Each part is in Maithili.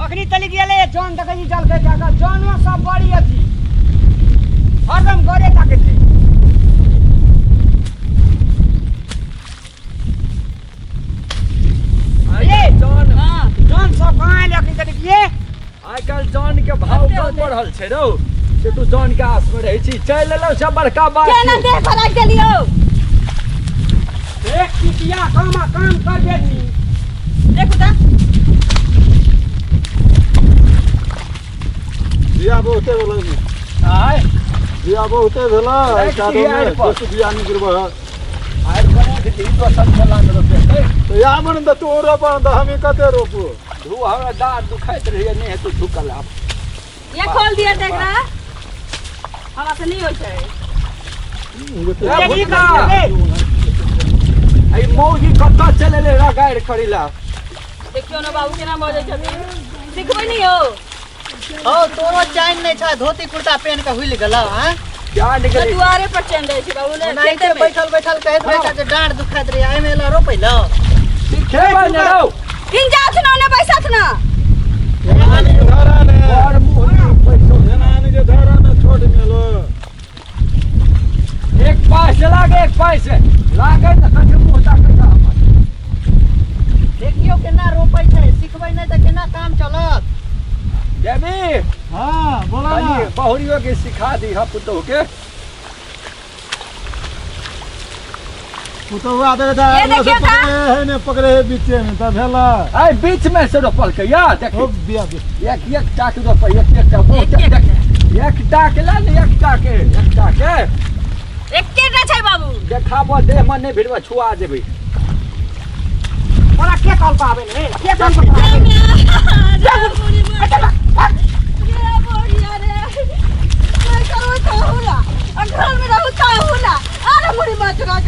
अखनी तली गेले जौन देखै छी जलखै खा कऽ जौनो सब बड़ी अथी हरदम गरे ताकैत रहै। ये जौन हाँ जौन सब कहाँ आयल अखनी तली ये आइ काल्हि जौन के भाव कम बढ़ल छै रौ से तू जौन के आस में रहै छी चलि एलौ से बड़का बात केना छौ। देह पर राखि देलियौ एक पिटिया काम आ काम कर बेटी देखू तऽ बिया बहुते भेलै ने। आय बिया बहुते भेलै राखि कादो दिही मे आड़ि पर। बेसी बिया नहि गिरबै है। आइ बना देती दोसर खेला में रोपेतै तऽ या मन तऽ तू रोपऽ तऽ हमी कते रोपू धू हमरा डाँट दुखाइत रहैए नहि हेतै झुकल आब ये खोल दिया देख रहा हमरा से नहीं होइ छै ए, भुटका! एहि मौगी कतऽ चलि एलै रगाड़ि करै लए देखियौ ने बाबू केना बजै छथिन सिखबै नहीं हो हौ तोरो चैन नहि छै धोती कुर्ता पहिन के हुलि गेलौ हैं क्या निकली दुआरे पर चैन रहै छै बाबू ने ओनाहिते खेते में बैठल बैठल कहैत रहै छै जे डाँड़ दुखाइत रहै एहिमे एला रोपै लए सिखेबै ने रौ किन जात ना ने बैसत ना एना नहि धरा ने बड़ मुँह नहि पैसो एना नहि जे धरा ने छोट मेलो एक पाइ से लागे एक पाइ से लागे ने कथी मुँह ताकै छै हमर देखियौ केना रोपै छै सिखबै नहि तऽ केना काम चलत देवी हाँ बोला ना कनी बहुरियो के सिखा दी हा पुतोह के पुतहुआ दे दे ये देखियो ता। पकड़े है ने पकड़े है बीचे में तब भेला आइ बीच में से रोपलकै या देखी ओ बिया बिया एक एक टाक रोपै एक एक टा बहुत एक एक एक टाक ला ने एक टाके एक टाके एकेटा छै बाबू देखाबो देह में नहि भिड़बा छुआ जेबै तोरा के कहल पावे रे के कहल पावे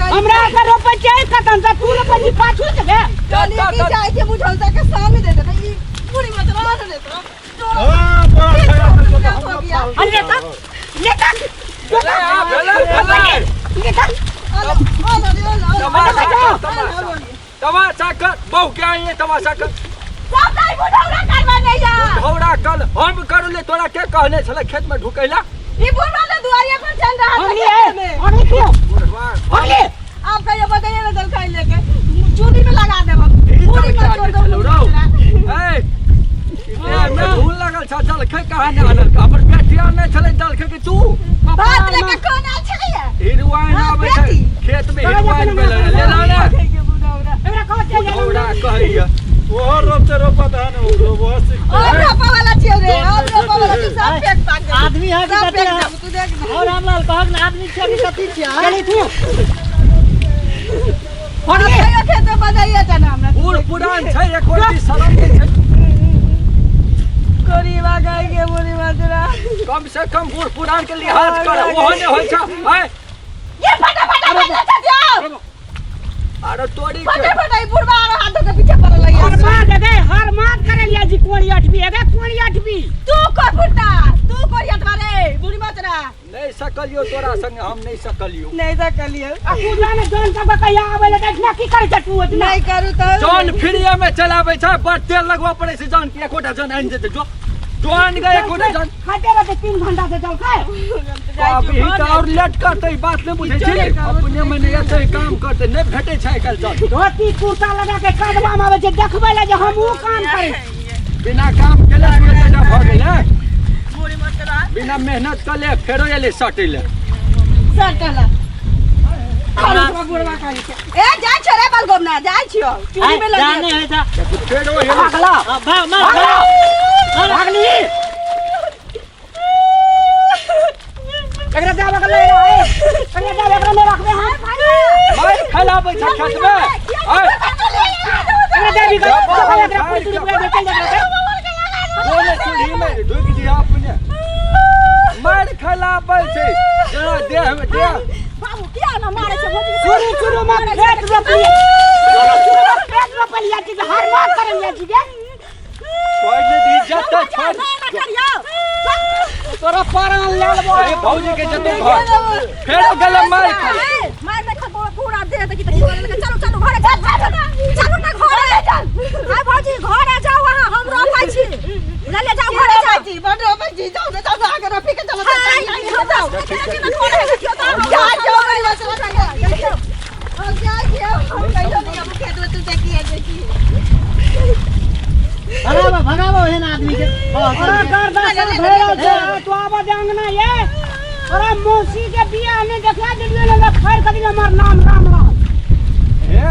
हमरा के रोपै छै कतन से तू रोपै छी पाछू से बे हाँ बड़ा खया अरे तक ले तक भेलै आ, भेलै भेलै ले तक तमाशा कर, तमाशा तमाशा कर बहु के आइए तमाशा कर घौड़ा कल हम करले तोरा के कहने छले खेत में ढुकैला अगली है अगली क्यों बुढ़वा अगली आप कहियो बताइए ना जलखाई लेके चूड़ी में लगा देब ई पूरी जलखै में छोड़ आनै छलौ रौ। दो ए, देह में धूल लागल छ जलखै कहाँ ने आनल हमर बेटी आनै छलै जलखै के तू भात लेके कोन आयल छलैया हिरुआइन हाँ, आबै छै बेटी। खेत में हिरुआइन भेलै ले ला ने एकरा कह चल जा घौड़ा कहैया ओहो रोपते रोपत है ने ओकरो ओहो सीखते और रोपा वाला छियौ रे और रोपा वाला छियौ सब फेंक फाक देबौ। आदमी है कि सब कथी फेंक है देबौ, तू देख ना और रामलाल कहक ने आदमी छियै कि कथी छियै चली तू अब कहियो खेत में बजाइए जना हमरा बूढ़ पुरान छै एको रत्ती शरम नहि छै गरीबा गाय के बुढ़ी मजरा कम से कम बूढ़ पुरान के लिहाज कर ओहो नहि होइ छै आय ये फटा फटा फटा जाओ अरे तोरी के फटा फटा ई बुढ़वा आरो हाथों के पीछे पड़ल है हर मार दे गए हर मार करे लिया जी कोड़ी अठबी है कोड़ी अठबी तू को फुटा तू को यटवा रे बुढ़ी मजरा नहि सकलियो तोरा संगे हम नहि सकलियो नहीं तो कलियो आ तू जाने जौन सब कहिया आवे ले देखना की करे छै तू इतना नहीं करू तो जौन फ्रीए में चलाबै छै बड़ तेल लगबऽ पड़ै छै जौन के एकोटा जौन आनि जेतै जो जौन गए एकोटा जौन खाते रहते 3 घंटा से चल खाए अभी तऽ आओर लेट करतै ई बात नहि बुझै छी अपने में नहि एतै काम करतै नहि भेटै छै आइ काल्हि जौन धोती कुर्ता लगा के कदवा में आवे छै देखबै ले जे हम ऊ काम करै छी। बिना काम केले तुरते भऽ गेलै बुढ़ी मजरा बिना मेहनत कऽ ले फेरो एलै सटै ले सटल ए जाइ छियो रे बलगोबना जाइ छियो चूड़ी में लग जाने है जा फेरो एलै भागला हाँ, भाग मार भाग भागली एकरा दाबा के ले रे एकरा दाबा एकरा में रखबे हम मारि खेलाबै छै खेतमे आय एकरा दाबी के एकरा पुतरी बुला दे चल जा बोले चूल्ही में ढुकि दिया अपने मारि खेलाबै छै जेना देह में देह बाबू किया ना मारे छै भौजी शुरू शुरू में खेत रोपलिए शुरू शुरू में खेत रोपलिए छी हर मार करलिए छी गे छोड़ि नहि दी जतऽ छोड़ ना ना करियो तोरा प्राण ले लेबो अरे भौजी के जतौ घर फेरो गेलै मारि खाइ मार नहीं खा पूरा देह देखी देखी चलो चलो घरे चल चलो चलो ना घरे चल हाय भौजी घरे जाओ वहां हम रोपै छी एहन आदमी के अरे गर्दा सब भेल छै तू आबऽ दे अंगना ये। अरे मौसी के बियाह में देखला दिलियो ने फाड़ के दिल हमर नाम राम राम। हे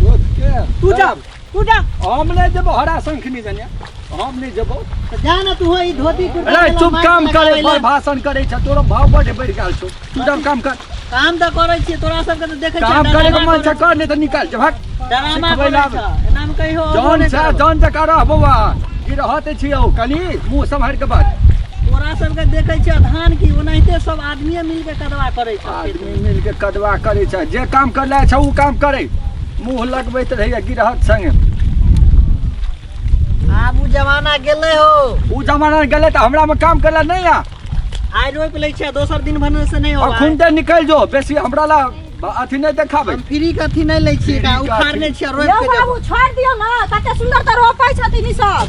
रोज के तू जा, तू जा। हम नहि जेबो हरा शंख नहीं जाने, हम नहि जेबो। तऽ जा ने तू ई धोती कुर्ता अरे वाला चुप, माइक काम करे लगाबै पर लए। भाषण करे छ, तोरो भाव बड़ बढ़ि गेल छौ। तू जा काम कर। काम तऽ करै छियै, तोरा सबके तऽ देखै छियै काम करे के डरामा मन छै करै कर, नहि तऽ निकाल जा भाग। डरामा सिखबै करै ला छ, एनामे कहियो अबो जौन नहि छै करबौ। जौन जकाँ रह बौआ, गिरहत छियौ कनी मुँह सम्हारि के बात। तोरा सबके देखै छियै धान की ओनाहिते सब आदमीए मिल के कदवा करै छै। आदमी मिल के कदवा करै छै, जे काम करले छै ओ काम करै, मुँह लगबैत रहैया गिरहत संगे। आब उ जमाना गेलै हो। उ जमाना गेलै तऽ हमरा में काम करला नहि आ। आइ रोपि लै छियै दोसर दिन भने से नहि होबा। अखुन तऽ निकलि जो, बेसी हमरा ला अथी नहि देखाबै। हम फ्री के अथी नहि लै छियै, फ्री के उखाड़ने अथी। छियै रोपि यौ के। बाबू छोड़ि दियौ ने, कते सुन्दर तऽ रोपै छथिन ई सब।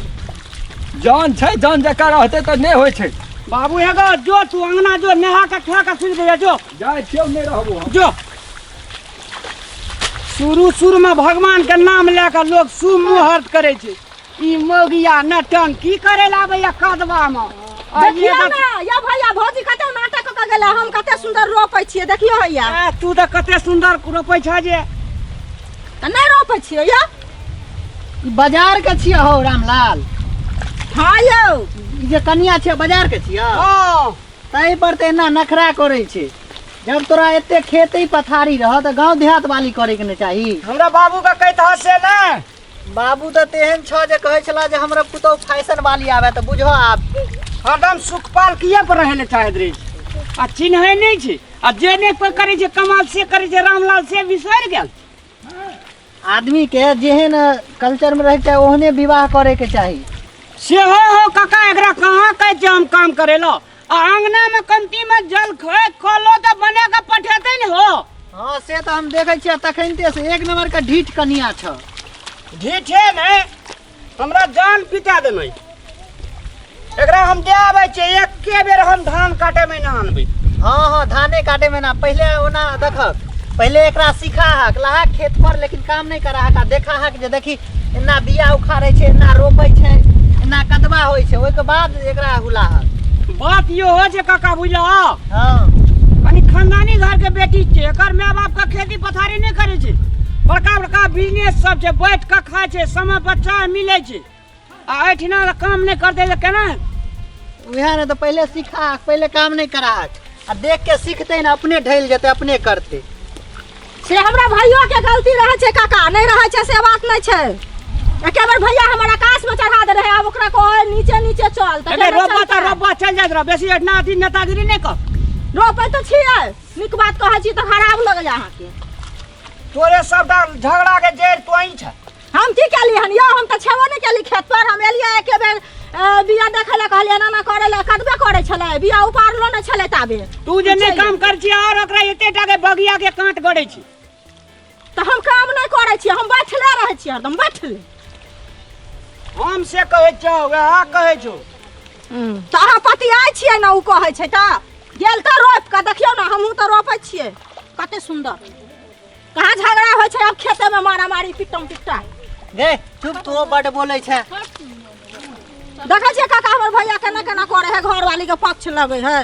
जौन छै जौन जकाँ रहतै तऽ नहि होइ छै। बाबू हेगो जो तू अंगना जो, नहा के खा के सुति रहिया जो। जाइ छियौ, नहि रहबो हम। जो शुरू शुरू में भगवान के नाम लए के लोग शुभ मुहूर्त करे छै, ई मौगिया नटन की करे ला आबैया कदवा में। आ ये देखियौ देख- ने यौ भैया, भौजी कते नाटक कऽ के गेलै, हम कते सुन्दर रोपै छियै देखियौ हैया। ए, तू तऽ कते सुन्दर रोपै छह जे। तऽ नहि रोपै छियै यौ। ई बाजार के छियै हौ रामलाल। हाँ यौ। ई जे कनिया छियै बाजार के छियै? हाँ। ताहि पर तऽ एना नखरा करै छै। जब तोरा एते खेते पथारी रह तऽ गाँव देहात वाली करे के ने चाही। हमरा बाबू के कहता से ने। बाबू तऽ तेहन छ जे कहै छला जे हमरा पुतहु फैशन वाली आबे, तऽ बुझो आब। हरदम सुखपाल किए पर रहै ले चाहैत रहै छै आ चिन्है नहि छै, आ जे नहि कोइ करै छै कमाल से करै छै रामलाल, से बिसरि गेल। आदमी के जेहन कल्चर में रहै के चाही ओहने विवाह करे के चाही। सेहो हो काका, एकरा कहाँ कहै छै हम काम करे लो, आ अंगना में कमती में जल खोए खोलो तऽ बना के पठेतै ने हो। हाँ से तऽ हम देखै छियै तखनते से एक नंबर के ढीठ कनिया छ। ढीठे ने हमरा जान पिटा देनै, एकरा हम दे आबै छियै, एके बेर हम धान काटे में ना आनबै। हाँ हाँ धाने काटे में ना, पहले ओना देखक, पहले एकरा सिखा हक लहा खेत पर, लेकिन काम नहीं करा हक, आ देखा हक जे देखी एना बिया उखाड़े छै, एना रोपै छै, एना कदवा होइ छै, ओहिके बाद एकरा हुला हक। बात यो हो छै काका बुझल। हाँ। कनी खानदानी घर के बेटी छै, एकर माय बाप के खेती पथारी नहीं करे छै, बड़का बड़का बिजनेस सब छै, बैठ के खाय छै, समय पर चाय मिले छै, आ एहिठिना काम नहीं करते तऽ केना हेतै? उएह ने तऽ पहिले सिखा, पहिले काम नहीं करा, आ देख के सीखते ने अपने ढलि जेतै, अपने करतै। से हमरा भैयो के गलती रहै छै काका, नहि रहै छै से बात नहि छै। एके बेर भैया हमर आकाश में चढ़ा दे रहे, आब ओकरा कहै नीचे नीचे चल तऽ एके केना रोपा तऽ चलतै? रोपा चलि जाइत रह, बेसी एहिठिना अथी नेतागिरी नहि कर। रोपै तऽ छियै, नीक बात कहै छी तऽ खराब लगैया अहाँके। तोरे सबटा झगड़ा के जड़ि तोही छै। हम की केली हन यौ, हम तऽ छेबो नहि केली खेत पर, हम एलियै एके बेर बिया देखै लए, कहलियै एना एना करै लए, कदबे करै छलै, बिया उपारलो नहि छलै ताबे। तू जे नहि काम करै छी और ओकरा एते टा के बगिया के कांट गड़ै छी। तऽ हम काम नहि करै छियै, हम बैठले रहै छियै हरदम बैठले। हम से कहै छौ, वएह कहै छौ। तऽ अहाँ पतियाइ छियै ने, ओ कहै छै तऽ गेल तऽ रोपि कऽ देखियौ ने, हमहूँ तऽ रोपै छियै कते सुन्दर। कहाँ झगड़ा होइ छै आब खेते में, मारामारी पिटम पिट्टा। गे चुप, तू बड बोलै छै। देखै छियै काका हमर भैया केना केना करे है, घरवाली के पक्ष लगै है।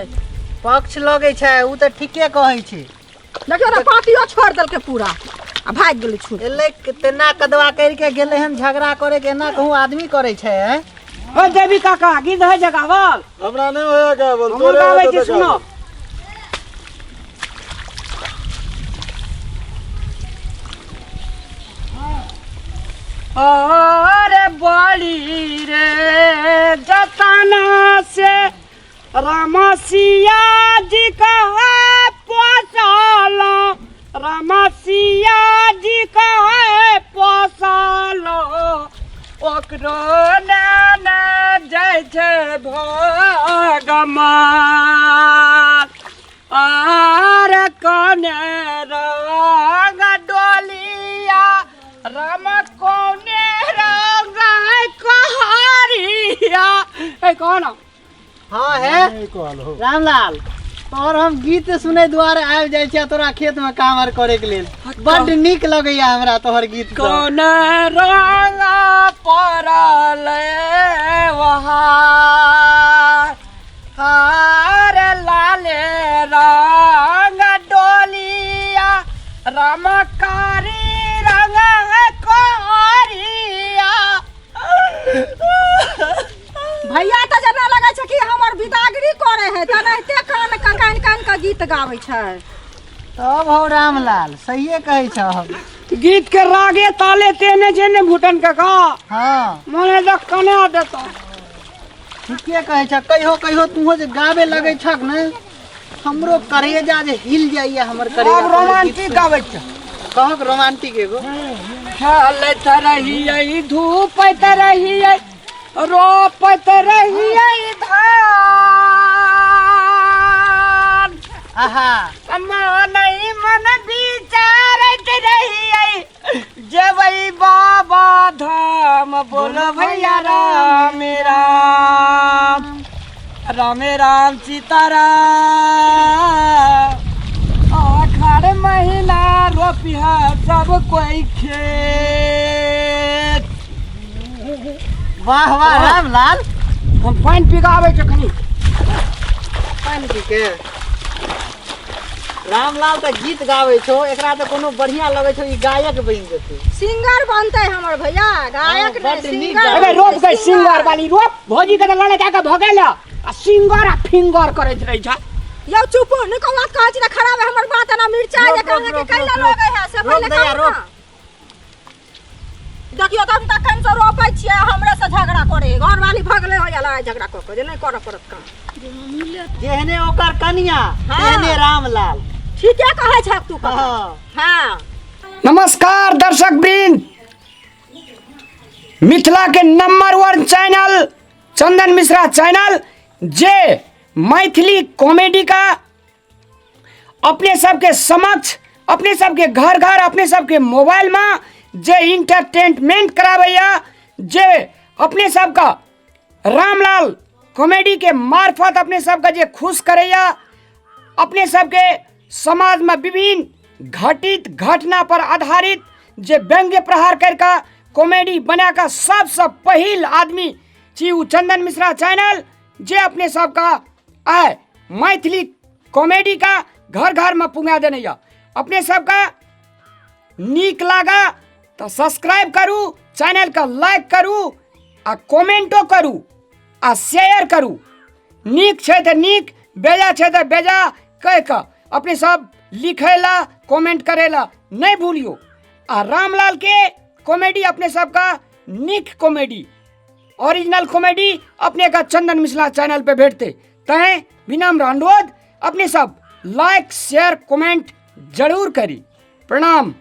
पक्ष लगै छै, उ तऽ ठीके कहै छै। देखियौ ने पातियो छोड़ि देलकै पूरा आ भागि गेलै छूट। एलै तेना कदवा करि के गेलै हन झगड़ा करे के, एना कहूँ आदमी करे छै हैं? ओ देवी काका गीत होइ छै गावल? हमरा नहि होया गावल, हमहूँ तोरे गाबै होतौ छी, तऽ सुनो। गाबल। अरे बड़ी रे जतना से रमसिया जी का पोसाला, रमसिया जी का पोसालो, ओकरो नाना जय जय भगवान। आर कने रंग डोलिया राम, कौने रंग कहरिया, ए कौन? हाँ है नहि कहल हो। रामलाल, तोहर हम गीत सुनै दुआरे आबि जाइ छियै तोरा खेत में काम आर करे के लेल, बड्ड नीक लगैया हमरा तोहर गीत सब। कौन रंग पड़ल गीत गाबै छै। तब हौ रामलाल सहिए कहै छह। गीत के रागे ताले तेने छै ने भूटन काका। हाँ। मने तऽ कने देता। ठीके कहै छह, कहियो कहियो तूहो जे गाबे लगै छक ने, हमरो करेजा जे हिल जाइए हमर करेजा। आब रोमांटिक गाबै छै। कहक रोमांटिक एगो। खेलैत रहियै, धूपैत रहियै, रोपैत रहियै धान। आहा। मन मन विचारैत रहियै, जेबै बाबा धाम। बोलो भैया राम राम, राम राम सीताराम। आषाढ़ महीना रोपिहा सब कोई खेत। वाह वाह रामलाल। हम पानि पी कऽ आबै छी कनी। पानि पी के रामलाल तऽ गीत गाबै छौ, एकरा तऽ कोनो बढ़िया लगै छौ, ई गायक बनि जेतै। सिंगर बनतै हमर भैया, गायक हाँ, नहि, बड्ड नीक सिंगर। गाबै। अबे रोप गई सिंगर वाली, रोप। भौजी के तऽ लड़े जाके भगेल आ सिंगर आ फिंगर करैत रहै छै। यौ चुपो, नहि कहू बात कहै छी तऽ खराब है हमर बात। एना मिरचाइ रोप, जे रोप, अहाँके रोप, कैला रोप, लगै है से रोप पहिले दैया, कहू रोप। ना। देखियौ तऽ हम तखन से रोपै छियै, हमरे से झगड़ा करे घरवाली भगले होइया लड़ाइ झगड़ा कऽ कऽ जे नहि करऽ पड़त काम। जेहने ओकर कनिया हाँ। तेहने रामलाल। ठीके कहै छह तू कका। हाँ। हाँ। नमस्कार दर्शक वृंद, मिथिला के नंबर 1 चैनल चंदन मिश्रा चैनल जे मैथिली कॉमेडी का अपने सबके समक्ष, अपने सबके घर घर, अपने सबके मोबाइल में जे इंटरटेनमेंट कराबैया, जे अपने सबका रामलाल कॉमेडी के मार्फत अपने सबके जे खुश करैया, अपने सबके समाज में विभिन्न घटित घटना पर आधारित जे व्यंग्य प्रहार करके कॉमेडी बना कऽ सबसँ पहिल आदमी छी उ चंदन मिश्रा चैनल, जे अपने सबका आय मैथिली कॉमेडी का घर घर में पुंगा देने यऽ। अपने सबका नीक लागा तऽ सब्सक्राइब करू चैनल का, लाइक करू आ कमेंटो करू आ शेयर करू। नीक छै तऽ नीक, बेजा छै तऽ बेजा कहि कऽ अपने सब लिखै ला, कमेंट करै ला नहि भूलियौ। आ रामलाल के कॉमेडी अपने सबका नीक कॉमेडी, ओरिजिनल कॉमेडी अपने का चंदन मिश्रा चैनल पे भेटते। तैं विनम्र अनुरोध, अपने सब लाइक शेयर कमेंट जरूर करी। प्रणाम।